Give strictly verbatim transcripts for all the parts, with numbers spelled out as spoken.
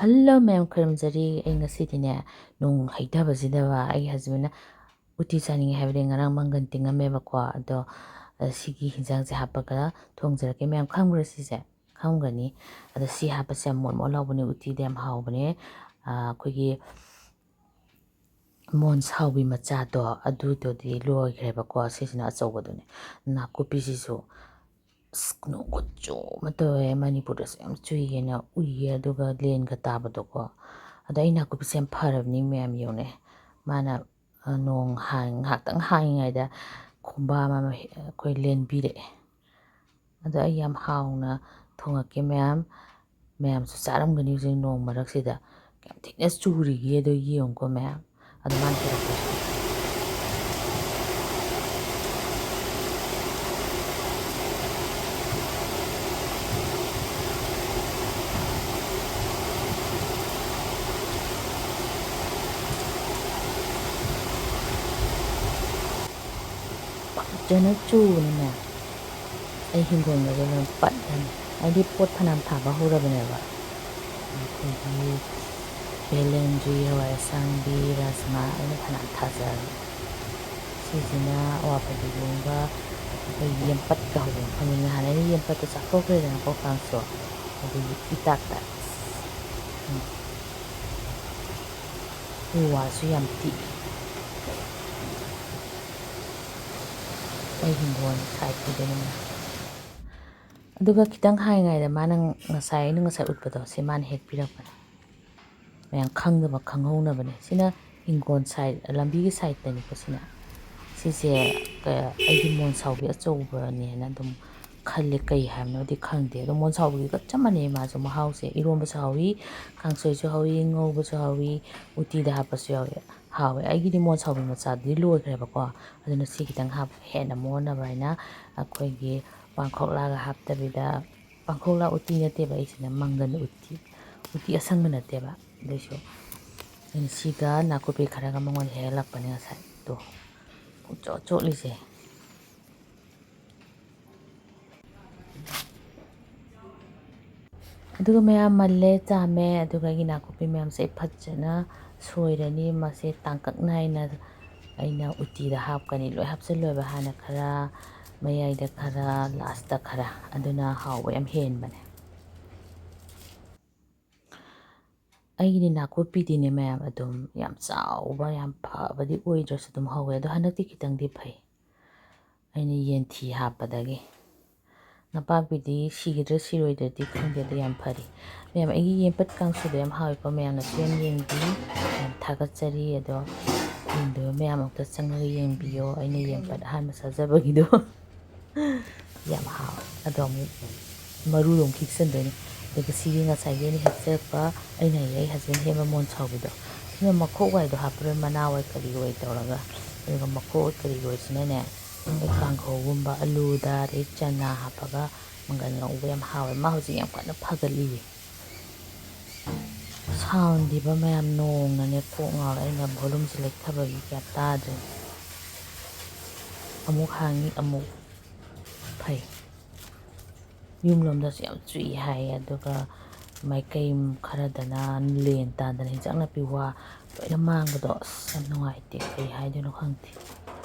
Hello ꯃꯌꯥꯝ, ꯈꯨꯔꯨꯝꯖꯔꯤ꯫ ꯑꯩ ꯉꯁꯤꯗꯤꯅꯦ, ꯅꯣꯡ ꯍꯩꯊꯕꯁꯤꯗꯕ ꯑꯩꯒꯤ ꯍꯁꯕꯦꯟꯅ ꯎꯇꯤ ꯆꯥꯅꯤꯡꯉꯦ ꯍꯥꯏꯕꯗꯤ ꯉꯔꯥꯡ ꯃꯪꯒꯟ ꯇꯤꯡꯉꯝꯃꯦꯕꯀꯣ, ꯑꯗꯣ, ꯑ, ꯁꯤꯒꯤ ꯍꯤꯟꯖꯥꯡꯁꯦ ꯍꯥꯞꯄꯒ ꯊꯣꯡꯖꯔꯛꯀꯦ꯫ ꯃꯌꯥꯝ ꯈꯪꯕ꯭ꯔꯥ ꯁꯤꯁꯦ? ꯈꯪꯒꯅꯤ꯫ ꯑꯗꯣ ꯁꯤ ꯍꯥꯞꯄꯁꯦ ꯌꯥꯝ ꯃꯣꯟ ꯃꯣꯟ ꯂꯥꯎꯕꯅꯦ, ꯎꯇꯤꯗ ꯌꯥꯝ ꯍꯥꯎꯕꯅꯦ꯫ ꯑ, ꯑꯩꯈꯣꯏꯒꯤ ꯃꯣꯟ ꯁꯥꯎꯕꯤ ꯃꯆꯥꯗꯣ ꯑꯗꯨꯗꯨꯗꯤ ꯂꯣꯏꯈ꯭ꯔꯦꯕꯀꯣ꯫ ꯁꯤꯁꯤꯅ ꯑꯆꯧꯕꯗꯨꯅꯦ꯫ ꯅꯥꯀꯨꯞꯄꯤꯁꯤꯁꯨ ꯑꯁ, ꯅꯣꯡ ꯈꯨꯠꯆꯨ ꯑꯃ ꯇꯧꯋꯦ꯫ ꯃꯅꯤꯄꯨꯔꯗꯁꯨ ꯌꯥꯝ ꯆꯨꯏꯌꯦꯅ ꯎꯏꯌꯦ, ꯑꯗꯨꯒ ꯂꯦꯟꯒ ꯇꯥꯕꯗꯣꯀꯣ꯫ ꯑꯗꯣ ꯑꯩ ꯅꯥꯀꯨꯞꯄꯤꯁꯦ ꯌꯥꯝ ꯐꯔꯕꯅꯤ ꯃꯌꯥꯝ, ꯌꯦꯡꯉꯨꯅꯦ꯫ ꯃꯥꯅ, ꯑ, ꯅꯣꯡ ꯍꯥꯡ-, ꯉꯥꯏꯍꯥꯛꯇꯪ ꯍꯥꯡꯉꯤꯉꯩꯗ ꯈꯣꯡꯕꯥ ꯑꯃ ꯑꯩꯈꯣꯏ ꯂꯦꯟꯕꯤꯔꯛꯑꯦ꯫ ꯑꯗꯣ ꯑꯩ ꯌꯥꯝ ꯍꯥꯎꯅ ꯊꯣꯡꯉꯛꯀꯦ ꯃꯌꯥꯝ꯫ ꯃꯌꯥꯝꯁꯨ ꯆꯥꯔꯝꯒꯅꯤ ꯍꯧꯖꯤꯛ ꯅꯣꯡ ꯃꯔꯛꯁꯤꯗ꯫ ꯀꯌꯥꯝ ꯊꯤꯅ ꯆꯨꯔꯤꯒꯦ ꯑꯗꯣ ꯌꯦꯡꯉꯨꯀꯣ ꯃꯌꯥꯝ꯫ ꯑꯗꯣ ꯃꯥꯅ ꯄꯤꯔꯛꯄꯁꯦ꯫ ꯐꯖꯅ ꯆꯨꯕꯅꯤꯅꯦ꯫ ꯑꯩ ꯍꯤꯡꯒꯣꯜꯒꯁꯦ ꯂꯣꯏ ꯄꯠꯂꯅꯤ꯫ ꯍꯥꯏꯗꯤ ꯄꯣꯠ ꯐꯅꯌꯥꯝ ꯊꯥꯕ ꯍꯧꯔꯕꯅꯦꯕ꯫ ꯑꯩꯈꯣꯏꯒꯤ ꯕꯦꯂꯦꯟꯗ꯭ꯔꯤ, ꯍꯋꯥꯏ ꯑꯁꯥꯡꯕꯤ, ꯔꯥꯖꯃꯥ ꯑꯩꯅ ꯐꯅꯌꯥꯝ ꯊꯥꯖꯕꯅꯦ꯫ ꯁꯤꯁꯤꯅ ꯑꯋꯥ ꯐꯗꯤꯒꯣꯝꯒ ꯑꯩꯈꯣꯏ ꯌꯦꯝꯄꯠꯀ ꯍꯧꯕ ꯃꯐꯝꯅꯤ꯫ ꯅꯍꯥꯟ ꯑꯩꯅ ꯌꯦꯝꯄꯠꯇꯣ ꯆꯥꯊꯣꯛꯈ꯭ꯔꯦꯗꯅꯀꯣ ꯀꯥꯡꯁꯣꯏ꯫ ꯑꯗꯨꯒꯤ ꯏꯇꯥꯛꯇ꯫ ꯎꯝ꯫ ꯎ ꯋꯥꯁꯨ ꯌꯥꯝ ꯇꯦꯛꯑꯦ꯫ ꯑꯩ ꯍꯤꯡꯒꯣꯜ ꯁꯥꯏꯠꯀꯤꯗꯅꯤꯅ꯫ ꯑꯗꯨꯒ ꯈꯤꯇꯪ ꯍꯥꯏꯉꯥꯏꯗ ꯃꯥꯅ ꯉꯁꯥꯏ, ꯑꯩꯅ ꯉꯁꯥꯏ ꯎꯠꯄꯗꯣ, ꯁꯤ ꯃꯥꯅ ꯍꯦꯛꯄꯤꯔꯛꯄꯅꯦ꯫ ꯃꯌꯥꯝ ꯈꯪꯗꯕ ꯈꯪꯍꯧꯅꯕꯅꯦ꯫ ꯁꯤꯅ ꯍꯤꯡꯒꯣꯜ ꯁꯥꯏꯠ, ꯂꯝꯕꯤꯒꯤ ꯁꯥꯏꯠꯇꯅꯤꯀꯣ ꯁꯤꯅ꯫ ꯁꯤꯁꯦ ꯀ-, ꯑꯩꯒꯤ ꯃꯣꯟꯁꯥꯎꯕꯤ ꯑꯆꯧꯕꯅꯦꯅ ꯑꯗꯨꯝ ꯈꯜꯂꯦ꯫ ꯀꯩ ꯍꯥꯏꯕꯅꯣꯗꯤ ꯈꯪꯗꯦ꯫ ꯑꯗꯣ ꯃꯣꯟꯁꯥꯎꯕꯤꯒ ꯆꯞ ꯃꯥꯟꯅꯩ ꯃꯥꯁꯨ꯫ ꯃꯍꯥꯎꯁꯦ ꯏꯔꯣꯝꯕꯁꯨ ꯍꯥꯎꯋꯤ, ꯀꯥꯡꯁꯣꯏꯁꯨ ꯍꯥꯎꯋꯤ, ꯉꯧꯕꯁꯨ ꯍꯥꯎꯋꯤ, ꯎꯇꯤꯗ ꯍꯥꯞꯄꯁꯨ ꯌꯥꯎꯋꯤ꯫ ꯍꯥꯎꯋꯦ꯫ ꯑꯩꯒꯤꯗꯤ ꯃꯣꯟꯁꯥꯎꯕꯤ ꯃꯆꯥꯗꯨꯗꯤ ꯂꯣꯏꯈ꯭ꯔꯦꯕꯀꯣ꯫ ꯑꯗꯨꯅ ꯁꯤ ꯈꯤꯇꯪ ꯍꯥꯞ-, ꯍꯦꯟꯅ ꯃꯨꯟꯅꯕ ꯍꯥꯏꯅ ꯑꯩꯈꯣꯏꯒꯤ ꯄꯥꯡꯈꯣꯛꯂꯥꯒ ꯍꯥꯞꯇꯕꯤꯗ, ꯄꯥꯡꯈꯣꯛꯂꯥ ꯎꯇꯤ ꯅꯠꯇꯦꯕ ꯑꯩꯁꯤꯅ, ꯃꯪꯒꯟ ꯎꯇꯤ, ꯎꯇꯤ ꯑꯁꯪꯕ ꯅꯠꯇꯦꯕ꯫ ꯑꯗꯨꯏꯁꯨ ꯑꯩꯅ ꯁꯤꯒ ꯅꯥꯀꯨꯞꯄꯤ ꯈꯔꯒ ꯃꯉꯣꯟꯗ ꯍꯦꯛꯍꯜꯂꯛꯄꯅꯦ ꯉꯁꯥꯏ꯫ ꯇꯣ, ꯄꯨꯡꯆꯣꯠ ꯆꯣꯠꯂꯤꯁꯦ꯫ ꯑꯗꯨꯒ ꯃꯌꯥꯝ ꯃꯜꯂꯦ, ꯆꯥꯝꯃꯦ꯫ ꯑꯗꯨꯒ ꯑꯩꯒꯤ ꯅꯥꯀꯨꯞꯄꯤ ꯃꯌꯥꯝꯁꯦ ꯑꯩ ꯐꯖꯅ ꯁꯣꯏꯔꯅꯤ꯫ ꯃꯁꯦ ꯇꯥꯡꯀꯛ ꯅꯥꯏꯅ ꯑꯩꯅ ꯎꯇꯤꯗ ꯍꯥꯞꯀꯅꯤ꯫ ꯂꯣꯏ ꯍꯥꯞꯆꯜꯂꯣꯏꯕ, ꯍꯥꯟꯅ ꯈꯔ, ꯃꯌꯥꯏꯗ ꯈꯔ, ꯂꯥꯁꯇ ꯈꯔ꯫ ꯑꯗꯨꯅ ꯍꯥꯎꯕ ꯌꯥꯝ ꯍꯦꯟꯕꯅꯦ꯫ ꯑꯩꯒꯤꯗꯤ ꯅꯥꯀꯨꯞꯄꯤꯗꯤꯅꯦ ꯃꯌꯥꯝ, ꯑꯗꯨꯝ ꯌꯥꯝ ꯆꯥꯎꯕ, ꯌꯥꯝ ꯐꯕꯗꯤ ꯑꯣꯏꯗ꯭ꯔꯁꯨ ꯑꯗꯨꯝ ꯍꯧꯋꯦ꯫ ꯑꯗꯣ ꯍꯟꯗꯛꯇꯤ ꯈꯤꯇꯪꯗꯤ ꯐꯩ, ꯑꯩꯅ ꯌꯦꯟꯊꯤ ꯍꯥꯞꯄꯗꯒꯤ꯫ ꯅꯄꯥꯛꯄꯤꯗꯤ ꯁꯤꯒꯗ꯭ꯔꯥ ꯁꯤꯔꯣꯏꯗ꯭ꯔꯗꯤ ꯈꯪꯗꯦ, ꯑꯗꯣ ꯌꯥꯝ ꯐꯔꯤ꯫ ꯃꯌꯥꯝ, ꯑꯩꯒꯤ ꯌꯦꯟꯄꯠ ꯀꯥꯡꯁꯨꯗꯣ ꯌꯥꯝ ꯍꯥꯎꯋꯤꯀꯣ꯫ ꯃꯌꯥꯝꯅꯁꯨ ꯌꯥꯝ ꯌꯦꯡꯕꯤ, ꯌꯥꯝ ꯊꯥꯒꯠꯆꯔꯤ꯫ ꯑꯗꯣ ꯌꯦꯡꯗꯕ ꯃꯌꯥꯝ ꯑꯃꯨꯛꯇ ꯆꯪꯉꯒ ꯌꯦꯡꯕꯤꯌꯣ, ꯑꯩꯅ ꯌꯦꯟꯄꯠ ꯑꯍꯥꯟꯕ ꯆꯥꯖꯕꯒꯤꯗꯣ꯫ ꯌꯥꯝ ꯍꯥꯎꯋꯦ꯫ ꯑꯗꯣ ꯑꯃꯨꯛ ꯃꯔꯨꯗꯣ ꯑꯃꯨꯛ ꯈꯤꯛꯆꯟꯗꯣꯏꯅꯤ꯫ ꯑꯗꯨꯒ ꯁꯤꯒꯤ ꯉꯁꯥꯏꯒꯤ ꯑꯩꯅ ꯍꯦꯛꯆꯔꯛꯄ, ꯑꯩꯅ ꯍꯥꯏꯌꯦ, ꯑꯩ husband ꯍꯦꯛꯄ ꯃꯣꯟ ꯁꯥꯎꯕꯤꯗꯣ, ꯁꯤꯅ ꯃꯈꯣꯛ ꯋꯥꯏꯗꯣ ꯍꯥꯞꯄꯔꯣꯏ, ꯃꯅꯥ ꯋꯥꯏ ꯀꯔꯤ ꯑꯣꯏ ꯇꯧꯔꯒ꯫ ꯑꯗꯨꯒ ꯃꯈꯣꯛ ꯑꯣꯏ ꯀꯔꯤ ꯑꯣꯏꯁꯤꯅꯅꯦ, ꯑꯩ ꯀꯥꯡꯍꯧꯒꯨꯝꯕ, ꯑꯂꯨꯗ, ꯑꯗꯩ ꯆꯅꯥ ꯍꯥꯞꯄꯒ ꯃꯪꯒꯟ ꯉꯧꯕ ꯌꯥꯝ ꯍꯥꯎꯋꯦ꯫ ꯃꯥ ꯍꯧꯖꯤꯛ ꯌꯥꯝ ꯀꯟꯅ ꯐꯒꯠꯂꯤꯌꯦ꯫ Soundꯗꯤꯕ ꯃꯌꯥꯝ, ꯅꯣꯡꯅꯅꯦ ꯀꯣꯛ ꯉꯥꯎꯔꯦ꯫ ꯑꯩꯅ volumeꯁꯦ ꯂꯩꯊꯕꯒꯤ ꯀꯌꯥ ꯇꯥꯗ꯭ꯔꯦ꯫ ꯑꯃꯨꯛ ꯍꯥꯡꯉꯤ, ꯑꯃꯨꯛ ꯐꯩ꯫ ꯌꯨꯝꯂꯣꯝꯗꯁꯨ ꯌꯥꯝ ꯆꯨꯏ ꯍꯥꯏꯌꯦ꯫ ꯑꯗꯨꯒ ꯃꯥꯏꯀꯩ ꯈꯔꯗꯅ ꯂꯦꯟ ꯇꯥꯗꯅ ꯍꯤꯟꯖꯥꯡ ꯅꯥꯄꯤ ꯋꯥ ꯂꯣꯏꯅ ꯃꯥꯡꯕꯗꯣ, ꯑꯁ, ꯌꯥꯝ ꯅꯨꯡꯉꯥꯏꯇꯦ꯫ ꯀꯩ ꯍꯥꯏꯗꯣꯏꯅꯣ ꯈꯪꯗꯦ꯫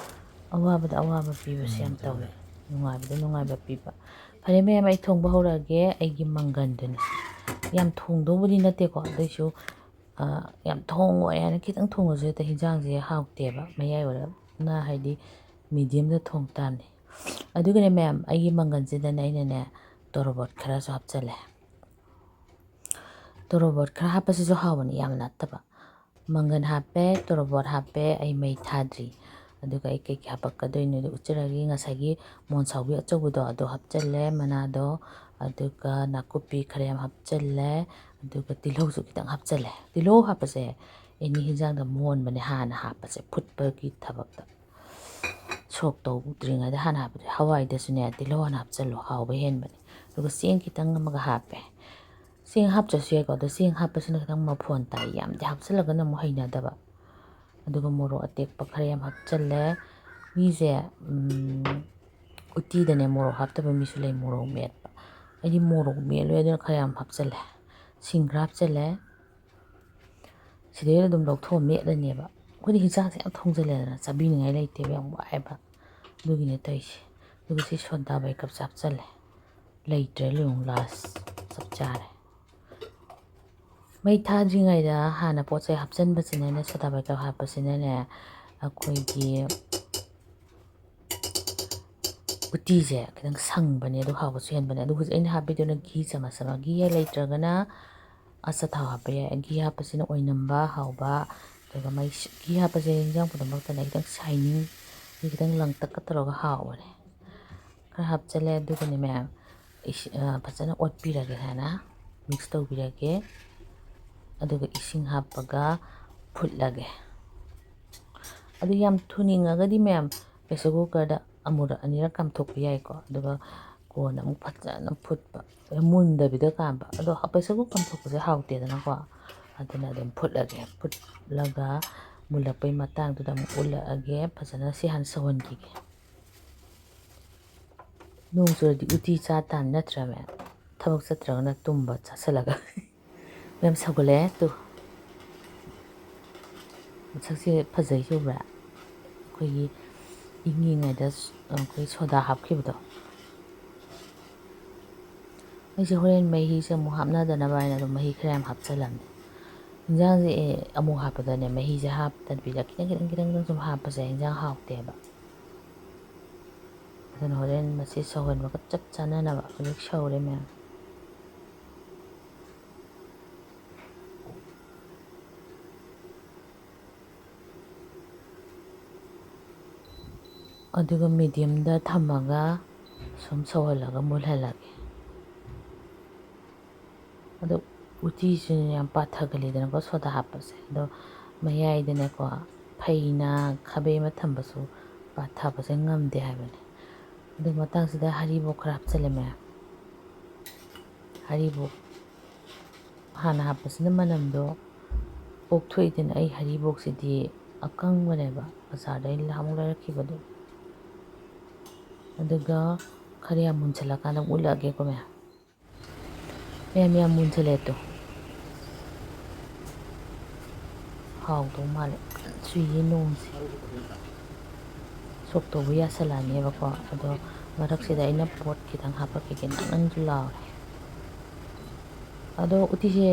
ꯑꯋꯥꯕꯗ ꯑꯋꯥꯕ ꯄꯤꯕꯁꯦ ꯌꯥꯝ ꯇꯧꯋꯦ꯫ ꯅꯨꯡꯉꯥꯏꯕꯗ ꯅꯨꯡꯉꯥꯏꯕ ꯄꯤꯕ꯫ ꯐꯔꯦ ꯃꯌꯥꯝ, ꯑꯩ ꯊꯣꯡꯕ ꯍꯧꯔꯛꯑꯒꯦ꯫ ꯑꯩꯒꯤ ꯃꯪꯒꯟꯗꯨꯅꯤ꯫ ꯌꯥꯝ ꯊꯣꯡꯗꯧꯕꯗꯤ ꯅꯠꯇꯦꯀꯣ, ꯑꯗꯨꯏꯁꯨ, ꯑ, ꯌꯥꯝ ꯊꯣꯡꯉꯣꯏ ꯍꯥꯏꯅ ꯈꯤꯇꯪ ꯊꯣꯡꯉꯁꯨ ꯍꯦꯛꯇ ꯍꯤꯟꯖꯥꯡꯁꯦ ꯍꯥꯎꯇꯦꯕ꯫ ꯃꯌꯥꯏ ꯑꯣꯏꯔꯞꯅ, ꯍꯥꯏꯗꯤ mediumꯗ ꯊꯣꯡ ꯇꯥꯕꯅꯤ꯫ ꯑꯗꯨꯒꯅꯦ ꯃꯌꯥꯝ, ꯑꯩꯒꯤ ꯃꯪꯒꯟꯁꯤꯗꯅꯦ ꯑꯩꯅꯅꯦ ꯇꯣꯔꯣꯕꯣꯠ ꯈꯔꯁꯨ ꯍꯥꯞꯆꯜꯂꯦ꯫ ꯇꯣꯔꯣꯕꯣꯠ ꯈꯔ ꯍꯥꯞꯄꯁꯤꯁꯨ ꯍꯥꯎꯕꯅꯤ, ꯌꯥꯝ ꯅꯠꯇꯕ꯫ ꯃꯪꯒꯟ ꯍꯥꯞꯄꯦ, ꯇꯣꯔꯣꯕꯣꯠ ꯍꯥꯞꯄꯦ, ꯑꯩ ꯃꯩ ꯊꯥꯗ꯭ꯔꯤ꯫ ꯑꯗꯨꯒ ꯑꯩ ꯀꯩꯀꯩ ꯍꯥꯄꯛꯀꯗꯣꯏꯅꯣꯗꯤ ꯎꯠꯆꯔꯒꯦ꯫ ꯉꯁꯥꯏꯒꯤ ꯃꯣꯟ ꯁꯥꯎꯕꯤ ꯑꯆꯧꯕꯗꯣ, ꯑꯗꯣ ꯍꯥꯞꯆꯜꯂꯦ, ꯃꯅꯥꯗꯣ, ꯑꯗꯨꯒ ꯅꯥꯀꯨꯞꯄꯤ ꯈꯔ ꯌꯥꯝ ꯍꯥꯞꯆꯜꯂꯦ, ꯑꯗꯨꯒ ꯇꯤꯜꯍꯧꯁꯨ ꯈꯤꯇꯪ ꯍꯥꯞꯆꯜꯂꯦ꯫ ꯇꯤꯜꯍꯧ ꯍꯥꯞꯄꯁꯦ any ꯍꯤꯟꯖꯥꯡꯗ ꯃꯣꯟꯕꯅꯦ, ꯍꯥꯟꯅ ꯍꯥꯞꯄꯁꯦ, ꯐꯨꯠꯄꯒꯤ ꯊꯕꯛꯇ꯫ Soak ꯇꯧꯗ꯭ꯔꯤꯉꯩꯗ ꯍꯥꯟꯅ ꯍꯥꯞꯄꯁꯦ꯫ ꯍꯋꯥꯏꯗꯁꯨꯅꯦ, ꯇꯤꯜꯍꯧ ꯍꯥꯟꯅ ꯍꯥꯞꯆꯜꯂꯣ, ꯍꯥꯎꯕ ꯍꯦꯟꯕꯅꯦ꯫ ꯑꯗꯨꯒ ꯆꯦꯡ ꯈꯤꯇꯪ ꯑꯃꯒ ꯍꯥꯞꯄꯦ꯫ ꯆꯦꯡ ꯍꯥꯞꯇ꯭ꯔꯁꯨ ꯌꯥꯏꯀꯣ, ꯑꯗꯣ ꯆꯦꯡ ꯍꯥꯞꯄꯁꯤꯅ ꯈꯤꯇꯪ ꯃꯐꯣꯟ ꯇꯥꯏ, ꯌꯥꯝꯗꯤ ꯍꯥꯞꯆꯜꯂꯒꯅ ꯑꯃꯨꯛ ꯍꯩꯅꯗꯕ꯫ ꯑꯗꯨꯒ ꯃꯣꯔꯣꯛ ꯑꯇꯦꯛꯄ ꯈꯔ ꯌꯥꯝ ꯍꯥꯞꯆꯜꯂꯦ꯫ ꯃꯤꯁꯦ, ꯎꯝ, ꯎꯇꯤꯗꯅꯦ ꯃꯣꯔꯣꯛ ꯍꯥꯞꯇꯕ ꯃꯤꯁꯨ ꯂꯩ, ꯃꯣꯔꯣꯛ ꯃꯦꯠꯄ꯫ ꯑꯩꯗꯤ ꯃꯣꯔꯣꯛ ꯃꯦꯠꯂꯣꯏ, ꯑꯗꯨꯅ ꯈꯔ ꯌꯥꯝ ꯍꯥꯞꯆꯜꯂꯦ꯫ ꯁꯤꯡ ꯈꯔ ꯍꯥꯞꯆꯜꯂꯦ꯫ ꯁꯤꯗꯩꯗ ꯑꯗꯨꯝ ꯂꯧꯊꯣꯛꯑ ꯃꯦꯠꯂꯅꯦꯕ꯫ ꯑꯩꯈꯣꯏꯗꯤ ꯍꯤꯟꯖꯥꯡꯁꯦ ꯌꯥꯝ ꯊꯣꯡꯖꯜꯂꯦꯗꯅ, ꯆꯥꯕꯤꯅꯤꯡꯉꯥꯏ ꯂꯩꯇꯦꯕ, ꯌꯥꯝ ꯋꯥꯏꯑꯦꯕ꯫ ꯑꯗꯨꯒꯤꯅꯦ ꯇꯧꯔꯤꯁꯦ꯫ ꯑꯗꯨꯒ ꯁꯤ ꯁꯣꯗꯥ ꯕꯥꯏꯒꯞꯁꯦ ꯍꯥꯞꯆꯜꯂꯦ꯫ ꯂꯩꯇ꯭ꯔꯦ, ꯂꯣꯏꯔꯦ, ꯂꯥꯁ꯫ ꯆꯞ ꯆꯥꯔꯦ꯫ ꯃꯩ ꯊꯥꯗ꯭ꯔꯤꯉꯩꯗ ꯍꯥꯟꯅ ꯄꯣꯠ ꯆꯩ ꯍꯥꯞꯆꯤꯟꯕꯁꯤꯅꯅꯦ, ꯁꯣꯗꯥ ꯕꯥꯏꯒꯞ ꯍꯥꯞꯄꯁꯤꯅꯅꯦ, ꯑꯩꯈꯣꯏꯒꯤ ꯎꯇꯤꯁꯦ ꯈꯤꯇꯪ ꯁꯪꯕꯅꯦ, ꯑꯗꯨ ꯍꯥꯎꯕꯁꯨ ꯍꯦꯟꯕꯅꯦ꯫ ꯑꯗꯨ ꯍꯧꯖꯤꯛ ꯑꯩꯅ ꯍꯥꯞꯄꯤꯗꯨꯅ ꯘꯤ ꯆꯃꯁ ꯑꯃ, ꯘꯤ ꯍꯦꯛ ꯂꯩꯇ꯭ꯔꯒꯅ ꯑꯆꯥꯊꯥꯎ ꯍꯥꯞꯄ ꯌꯥꯏ꯫ ꯘꯤ ꯍꯥꯞꯄꯁꯤꯅ ꯑꯣꯏꯅꯝꯕ, ꯍꯥꯎꯕ, ꯑꯗꯨꯒ ꯃꯩ ꯁꯤ-, ꯘꯤ ꯍꯥꯞꯄꯁꯦ ꯌꯦꯟꯖꯥꯡ ꯄꯨꯝꯅꯃꯛꯇꯅꯦ ꯈꯤꯇꯪ ꯁꯥꯏꯅꯤꯡ, ꯈꯤꯇꯪ ꯂꯪꯇꯛꯀ ꯇꯧꯔꯒ ꯍꯥꯎꯕꯅꯦ꯫ ꯈꯔ ꯍꯥꯞꯆꯜꯂꯦ꯫ ꯑꯗꯨꯒꯅꯦ ꯃꯌꯥꯝ, ꯏꯁꯤ-, ꯑ, ꯐꯖꯅ ꯑꯣꯠꯄꯤꯔꯒꯦ ꯍꯥꯏꯅ, ꯃꯤꯛꯁ ꯇꯧꯕꯤꯔꯒꯦ꯫ ꯑꯗꯨꯒ ꯏꯁꯤꯡ ꯍꯥꯞꯄꯒ ꯐꯨꯠꯂꯒꯦ꯫ ꯑꯗꯨ ꯌꯥꯝ ꯊꯨꯅꯤꯡꯉꯒꯗꯤ ꯃꯌꯥꯝ, ꯄ꯭ꯔꯦꯁꯔ ꯀꯨꯀꯔꯗ ꯑꯃꯨꯔꯛ ꯑꯅꯤꯔꯛ ꯀꯥꯝꯊꯣꯛꯄ ꯌꯥꯏꯀꯣ꯫ ꯑꯗꯨꯒ ꯀꯣꯟꯅ ꯑꯃꯨꯛ ꯐꯖꯅ ꯐꯨꯠꯄ, ꯃꯨꯟꯗꯕꯤꯗ ꯀꯥꯝꯕ꯫ ꯑꯗꯣ ꯄ꯭ꯔꯦꯁꯔ ꯀꯨꯀꯔ ꯀꯥꯝꯊꯣꯛꯄꯁꯦ ꯍꯥꯎꯇꯦꯗꯅꯀꯣ꯫ ꯑꯗꯨꯅ ꯑꯗꯨꯝ ꯐꯨꯠꯂꯒꯦ꯫ ꯐꯨꯠꯂꯒ ꯃꯨꯜꯂꯛꯄꯩ ꯃꯇꯥꯡꯗꯨꯗ ꯑꯃꯨꯛ ꯎꯠꯂꯛꯑꯒꯦ꯫ ꯐꯖꯅ ꯁꯤ ꯍꯥꯟꯅ ꯁꯧꯍꯟꯈꯤꯒꯦ꯫ ꯅꯣꯡ ꯆꯨꯔꯗꯤ ꯎꯇꯤ ꯆꯥ ꯇꯥꯕꯅꯤ ꯅꯠꯇ꯭ꯔꯥ ꯃꯌꯥꯝ? ꯊꯕꯛ ꯆꯠꯇ꯭ꯔꯒꯅ ꯇꯨꯝꯕ ꯆꯥꯁꯜꯂꯒ꯫ ꯃꯌꯥꯝ ꯁꯧꯒꯠꯂꯛꯑꯦ ꯇꯨ꯫ ꯃꯁꯛꯁꯦ ꯐꯖꯩꯁꯦ ꯎꯕ꯭ꯔꯥ? ꯑꯩꯈꯣꯏꯒꯤ ꯏꯪꯉꯤꯉꯩꯗ ꯁ-, ꯑꯩꯈꯣꯏ ꯁꯣꯗꯥ ꯍꯥꯞꯈꯤꯕꯗꯣ꯫ ꯑꯩꯁꯦ ꯍꯣꯔꯦꯟ ꯃꯍꯤꯁꯦ ꯑꯃꯨꯛ ꯍꯥꯞꯅꯗꯅꯕ ꯍꯥꯏꯅ ꯑꯗꯨꯝ ꯃꯍꯤ ꯈꯔ ꯌꯥꯝ ꯍꯥꯞꯆꯜꯂꯝꯅꯦ꯫ ꯏꯟꯖꯥꯡꯁꯦ, ꯑꯦ, ꯑꯃꯨꯛ ꯍꯥꯞꯄꯗꯅꯦ, ꯃꯍꯤꯁꯦ ꯍꯥꯞꯇꯕꯤꯗ ꯈꯤꯇꯪ, ꯈꯤꯇꯪ, ꯈꯤꯇꯪ, ꯈꯤꯇꯪ ꯁꯨꯝ ꯍꯥꯞꯄꯁꯦ ꯏꯟꯖꯥꯡ ꯍꯥꯎꯇꯦꯕ꯫ ꯑꯗꯨꯅ ꯍꯣꯔꯦꯟ ꯃꯁꯤ ꯁꯧꯍꯟꯕꯒ ꯆꯞ ꯆꯥꯟꯅꯅꯕ꯫ ꯍꯧꯖꯤꯛ ꯁꯧꯔꯦ ꯃꯌꯥꯝ꯫ ꯑꯗꯨꯒ ꯃꯤꯗꯤꯌꯝꯗ ꯊꯝꯃꯒ ꯁꯨꯝ ꯁꯧꯍꯜꯂꯒ ꯃꯨꯜꯍꯜꯂꯒꯦ꯫ ꯑꯗꯣ ꯎꯇꯤꯁꯤꯅ ꯌꯥꯝ ꯄꯥꯊꯒꯜꯂꯤꯗꯅꯀꯣ, ꯁꯣꯗꯥ ꯍꯥꯞꯄꯁꯦ꯫ ꯑꯗꯣ ꯃꯌꯥꯏꯗꯅꯦꯀꯣ, ꯐꯩꯅ ꯈꯥꯕꯩ ꯑꯃ ꯊꯝꯕꯁꯨ ꯄꯥꯊꯕꯁꯦ ꯉꯝꯗꯦ ꯍꯥꯏꯕꯅꯦ꯫ ꯑꯗꯨ ꯃꯇꯥꯡꯁꯤꯗ ꯍꯔꯤꯕꯣꯞ ꯈꯔ ꯍꯥꯞꯆꯜꯂꯦ ꯃꯌꯥꯝ꯫ ꯍꯔꯤꯕꯣꯞ ꯍꯥꯟꯅ ꯍꯥꯞꯄꯁꯤꯅ ꯃꯅꯝꯗꯣ ꯀꯣꯛꯊꯣꯛꯏꯗꯅ꯫ ꯑꯩ ꯍꯔꯤꯕꯣꯞꯁꯤꯗꯤ ꯑꯀꯪꯕꯅꯦꯕ, ꯕꯖꯥꯔꯗ ꯑꯩ ꯅꯍꯥꯟꯃꯨꯛ ꯂꯩꯔꯛꯈꯤꯕꯗꯣ꯫ ꯑꯗꯨꯒ ꯈꯔ ꯌꯥꯝ ꯃꯨꯟꯁꯤꯜꯂꯀꯥꯟꯗ ꯑꯃꯨꯛ ꯎꯠꯂꯛꯑꯒꯦꯀꯣ ꯃꯌꯥꯝ꯫ ꯃꯌꯥꯝ ꯃꯌꯥꯝ ꯃꯨꯟꯁꯜꯂꯦ ꯇꯨ꯫ ꯍꯥꯎꯗꯧ ꯃꯥꯜꯂꯦ꯫ ꯀꯟꯅ ꯆꯨꯏꯌꯦ ꯅꯣꯡꯁꯦ꯫ ꯁꯣꯛ ꯇꯧꯕ ꯌꯥꯁꯜꯂꯛꯑꯅꯦꯕꯀꯣ꯫ ꯑꯗꯣ ꯃꯔꯛꯁꯤꯗ ꯑꯩꯅ ꯄꯣꯠ ꯈꯤꯇꯪ ꯍꯥꯞꯄꯛꯈꯤꯒꯦ꯫ ꯅꯪ ꯅꯪꯁꯨ ꯂꯥꯎꯔꯦ꯫ ꯑꯗꯣ ꯎꯇꯤꯁꯦ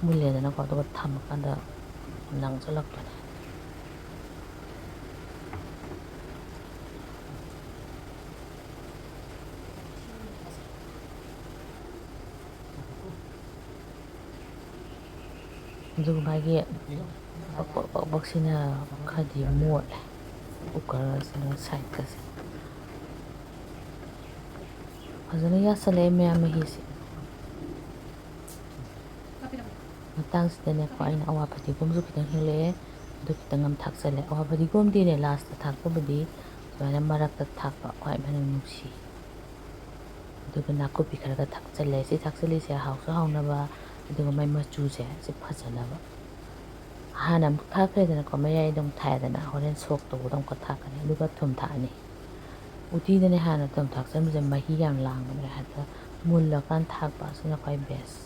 ꯃꯨꯜꯂꯦꯗꯅꯀꯣ, ꯑꯗꯨꯒ ꯊꯝꯃꯀꯥꯟꯗ ꯅꯪꯁꯤꯜꯂꯛꯄꯅꯦ꯫ ꯑꯗꯨꯒ ꯃꯥꯒꯤ ꯄꯛ ꯄꯛ ꯄꯛ ꯄꯛꯁꯤꯅ ꯈꯔꯗꯤ ꯃꯣꯠꯂꯦ, ꯀꯨꯀꯔꯁꯤꯅ ꯁꯥꯏꯠꯀꯁꯦ꯫ ꯐꯖꯅ ꯌꯥꯁꯜꯂꯛꯑꯦ ꯃꯌꯥꯝ ꯃꯍꯤꯁꯦ꯫ ꯃꯇꯥꯡꯁꯤꯗꯅꯦꯀꯣ, ꯑꯩꯅ ꯑꯋꯥ ꯐꯗꯤꯒꯣꯝꯁꯨ ꯈꯤꯇꯪ ꯍꯦꯛꯂꯛꯑꯦ, ꯑꯗꯨ ꯈꯤꯇꯪ ꯑꯃ ꯊꯥꯛꯆꯜꯂꯦ꯫ ꯑꯋꯥ ꯐꯗꯤꯒꯣꯝꯗꯤꯅꯦ ꯂꯥꯁꯇ ꯊꯥꯛꯄꯕꯨꯗꯤ ꯁꯨꯃꯥꯏꯅ ꯃꯔꯛꯇ ꯊꯥꯛꯄ ꯈ꯭ꯋꯥꯏ ꯃꯅꯝ ꯅꯨꯡꯁꯤ꯫ ꯑꯗꯨꯒ ꯅꯥꯀꯨꯞꯄꯤ ꯈꯔꯒ ꯊꯥꯛꯆꯜꯂꯦ꯫ ꯁꯤ ꯊꯥꯛꯆꯜꯂꯤꯁꯦ ꯍꯥꯎꯁꯨ ꯍꯥꯎꯅꯕ, ꯑꯗꯨꯒ ꯃꯥꯏ ꯃꯆꯨꯁꯦ ꯁꯤ ꯐꯖꯅꯕ꯫ ꯍꯥꯟꯅ ꯑꯃꯨꯛ ꯊꯥꯛꯈ꯭ꯔꯦꯗꯅꯀꯣ, ꯃꯌꯥꯏꯗ ꯑꯃꯨꯛ ꯊꯥꯛꯑꯦꯗꯅ, ꯍꯣꯔꯦꯟ ꯁꯣꯛ ꯇꯧꯕꯗ ꯑꯃꯨꯛꯀ ꯊꯥꯛꯀꯅꯤ, ꯑꯗꯨꯒ ꯊꯨꯝ ꯊꯥꯛꯑꯅꯤ꯫ ꯎꯇꯤꯗꯅꯦ ꯍꯥꯟꯅ ꯊꯨꯝ ꯊꯥꯛꯆꯟꯕꯁꯦ ꯃꯍꯤ ꯌꯥꯝ ꯂꯥꯡꯕꯅꯦ, ꯍꯦꯛꯇ ꯃꯨꯜꯂꯀꯥꯟ ꯊꯥꯛꯄ ꯑꯁꯤꯅ ꯈ꯭ꯋꯥꯏ best꯫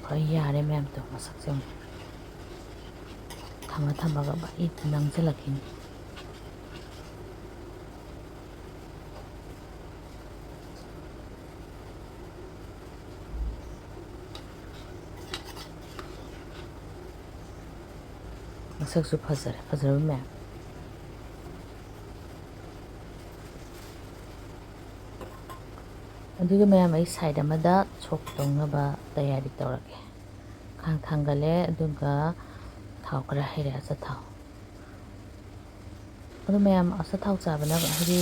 ꯍꯣꯏ, ꯌꯥꯔꯦ ꯃꯌꯥꯝꯗꯣ, ꯃꯁꯛꯁꯦ ꯌꯦꯡꯉꯣ꯫ ꯊꯝꯃ ꯊꯝꯃꯒ ꯃꯍꯤ ꯅꯪꯁꯤꯜꯂꯛꯈꯤꯅꯤ꯫ ꯃꯁꯛꯁꯨ ꯐꯖꯔꯦ, ꯐꯖꯔꯕ ꯃꯌꯥꯝ꯫ ꯑꯗꯨꯒ ꯃꯌꯥꯝ, ꯑꯩ side ꯑꯃꯗ ꯁꯣꯛ ꯇꯧꯅꯕ ꯇꯌꯥꯔꯤ ꯇꯧꯔꯒꯦ꯫ ꯈꯥꯡ ꯊꯥꯡꯒꯠꯂꯦ, ꯑꯗꯨꯒ ꯊꯥꯎ ꯈꯔ ꯍꯩꯔꯦ, ꯑꯆꯥꯊꯥꯎ꯫ ꯑꯗꯣ ꯃꯌꯥꯝ, ꯑꯆꯥꯊꯥꯎ ꯆꯥꯕꯅ, ꯍꯥꯏꯗꯤ,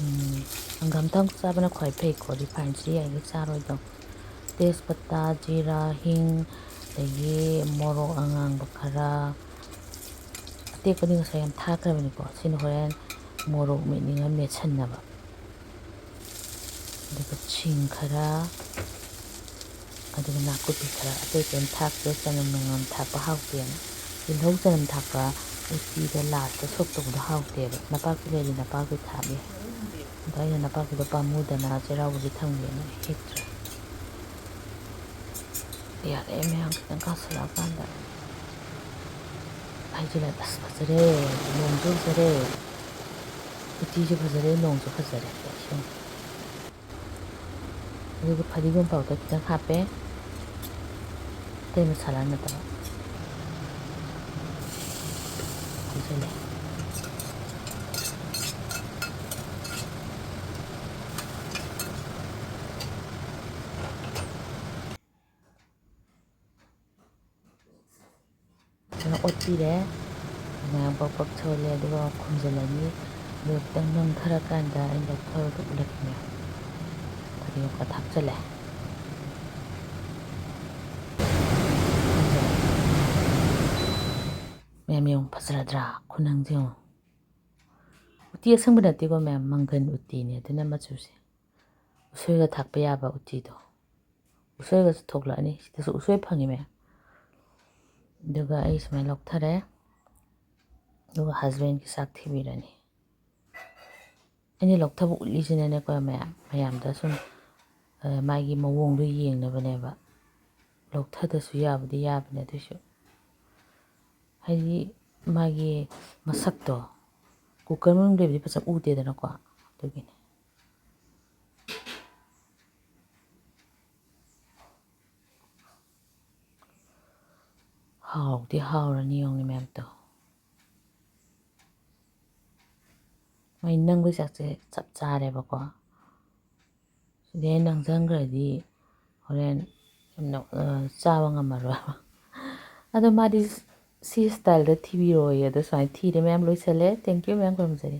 ꯎꯝ, ꯍꯪꯒꯥꯝ ꯊꯥꯎ ꯆꯥꯕꯅ ꯈ꯭ꯋꯥꯏ ꯐꯩꯀꯣ, refineꯁꯤ ꯌꯥꯔꯤꯉꯩ ꯆꯥꯔꯣꯏꯗꯧ꯫ ꯇꯦꯖꯄꯇꯥ, ꯖꯤꯔꯥ, ꯍꯤꯡ, ꯑꯗꯒꯤ ꯃꯣꯔꯣꯛ ꯑꯉꯥꯡꯕ ꯈꯔ, ꯑꯇꯦꯛꯄꯗꯤ ꯉꯁꯥꯏ ꯌꯥꯝ ꯊꯥꯈ꯭ꯔꯕꯅꯤꯀꯣ꯫ ꯁꯤꯅ ꯍꯣꯔꯦꯟ ꯃꯣꯔꯣꯛ ꯃꯦꯠꯅꯤꯡꯉꯥꯏ ꯃꯦꯠꯁꯟꯅꯕ꯫ ꯑꯗꯨꯒ ꯁꯤꯡ ꯈꯔ, ꯑꯗꯨꯒ ꯅꯥꯀꯨꯞꯄꯤ ꯈꯔ꯫ ꯑꯇꯩ ꯀꯩꯝ ꯊꯥꯛꯇꯦ, ꯆꯅꯝ ꯅꯨꯡꯅꯝ ꯊꯥꯛꯄ ꯍꯥꯎꯇꯦꯅ꯫ ꯇꯤꯜꯍꯧ ꯆꯅꯝ ꯊꯥꯛꯄ ꯎꯇꯤꯗ ꯂꯥꯁꯇ ꯁꯣꯛ ꯇꯧꯕꯗꯣ ꯍꯥꯎꯇꯦꯕ꯫ ꯅꯄꯥꯛꯄꯤ ꯂꯩꯔꯗꯤ ꯅꯄꯥꯛꯄꯤ ꯊꯥꯕ ꯌꯥꯏ꯫ ꯑꯗꯣ ꯑꯩꯅ ꯅꯄꯥꯛꯄꯤꯗꯣ ꯄꯥꯝꯃꯨꯗꯅ ꯆꯩꯔꯥꯎꯕꯒꯤ ꯊꯝꯒꯦꯅ ꯍꯦꯛꯇ꯭ꯔꯦ꯫ ꯌꯥꯔꯦ ꯃꯌꯥꯝ, ꯈꯤꯇꯪ ꯀꯥꯁꯜꯂꯛꯑꯀꯥꯟꯗ꯫ ꯍꯥꯏꯖꯤꯜꯂꯦ꯫ ꯑꯁ, ꯐꯖꯔꯦ꯫ ꯅꯣꯡꯁꯨ ꯐꯖꯔꯦ꯫ ꯎꯇꯤꯁꯨ ꯐꯖꯔꯦ, ꯅꯣꯡꯁꯨ ꯐꯖꯔꯦ꯫ ꯑꯗꯨꯒ ꯐꯗꯤꯒꯣꯝ powder ꯈꯤꯇꯪ ꯍꯥꯞꯄꯦ꯫ ꯑꯇꯩ ꯃꯁꯥꯂꯥ ꯅꯠꯇꯕ꯫ ꯍꯥꯞꯆꯤꯜꯂꯦ꯫ ꯐꯖꯅ ꯑꯣꯠꯄꯤꯔꯦ꯫ ꯃꯌꯥꯝ ꯄ꯭ꯔꯞ ꯄ꯭ꯔꯞ ꯁꯧꯍꯜꯂꯦ, ꯑꯗꯨꯒ ꯈꯨꯝꯖꯤꯜꯂꯅꯤ꯫ ꯑꯗꯨꯒ ꯈꯤꯇꯪ ꯅꯪꯊꯔꯀꯥꯟꯗ ꯑꯩꯅ ꯂꯧꯊꯔꯒ ꯎꯠꯂꯛꯀꯦ ꯃꯌꯥꯝ꯫ ꯐꯗꯤꯒꯣꯝ ꯈꯔ ꯊꯥꯛꯆꯜꯂꯦ꯫ ꯃꯌꯥꯝ ꯌꯦꯡꯉꯨ, ꯐꯖꯔꯗ꯭ꯔꯥ? ꯈꯨꯅꯪꯁꯦ ꯌꯦꯡꯉꯨ꯫ ꯎꯇꯤ ꯑꯁꯪꯕ ꯅꯠꯇꯦꯀꯣ ꯃꯌꯥꯝ, ꯃꯪꯒꯟ ꯎꯇꯤꯅꯦ꯫ ꯑꯗꯨꯅ ꯃꯆꯨꯁꯦ ꯎꯁꯣꯏꯒ ꯊꯥꯛꯄ ꯌꯥꯕ ꯎꯇꯤꯗꯣ꯫ ꯎꯁꯣꯏꯒꯁꯨ ꯊꯣꯛꯂꯛꯑꯅꯤ꯫ ꯁꯤꯗꯁꯨ ꯎꯁꯣꯏ ꯐꯪꯉꯤ ꯃꯌꯥꯝ꯫ ꯑꯗꯨꯒ ꯑꯩ ꯁꯨꯃꯥꯏꯅ ꯂꯧꯊꯔꯦ꯫ ꯑꯗꯨꯒ husbandꯒꯤ ꯆꯥꯛ ꯊꯤꯕꯤꯔꯅꯤ꯫ ꯑꯩꯅ ꯂꯧꯊꯕ ꯎꯠꯂꯤꯁꯤꯅꯅꯦꯀꯣ ꯃꯌꯥꯝ, ꯃꯌꯥꯝꯗ ꯁꯨꯝ, ꯑ, ꯃꯥꯒꯤ ꯃꯑꯣꯡꯗꯣ ꯌꯦꯡꯅꯕꯅꯦꯕ꯫ ꯂꯧꯊꯗꯁꯨ ꯌꯥꯕꯨꯗꯤ ꯌꯥꯕꯅꯦ, ꯑꯗꯨꯏꯁꯨ ꯍꯥꯏꯗꯤ ꯃꯥꯒꯤ ꯃꯁꯛꯇꯣ cooker ꯃꯅꯨꯡꯗ ꯂꯩꯕꯗꯤ ꯐꯖꯅ ꯎꯗꯦꯗꯅꯀꯣ, ꯑꯗꯨꯒꯤꯅꯦ꯫ ꯍꯥꯎꯗꯤ ꯍꯥꯎꯔꯅꯤ ꯌꯦꯡꯉꯨꯅꯦ ꯃꯌꯥꯝ ꯇꯧ꯫ ꯃꯩ ꯅꯪꯕꯩ ꯆꯥꯛꯁꯦ ꯆꯞ ꯆꯥꯔꯦꯕꯀꯣ꯫ ꯁꯤꯗꯩ ꯍꯦꯟꯅ ꯅꯪꯁꯤꯟꯈ꯭ꯔꯗꯤ ꯍꯣꯔꯦꯟ ꯌꯥꯝꯅ, ꯑ, ꯆꯥꯕ ꯉꯝꯃꯔꯣꯏꯕ꯫ ꯑꯗꯣ ꯃꯥꯗꯤ ꯁꯤ styleꯗ ꯊꯤꯕꯤꯔꯣꯏꯌꯦ꯫ ꯑꯗꯣ ꯁꯨꯃꯥꯏꯅ ꯊꯤꯔꯦ ꯃꯌꯥꯝ, ꯂꯣꯏꯁꯜꯂꯦ꯫ Thank you ꯃꯌꯥꯝ, ꯈꯨꯔꯨꯝꯖꯔꯤ꯫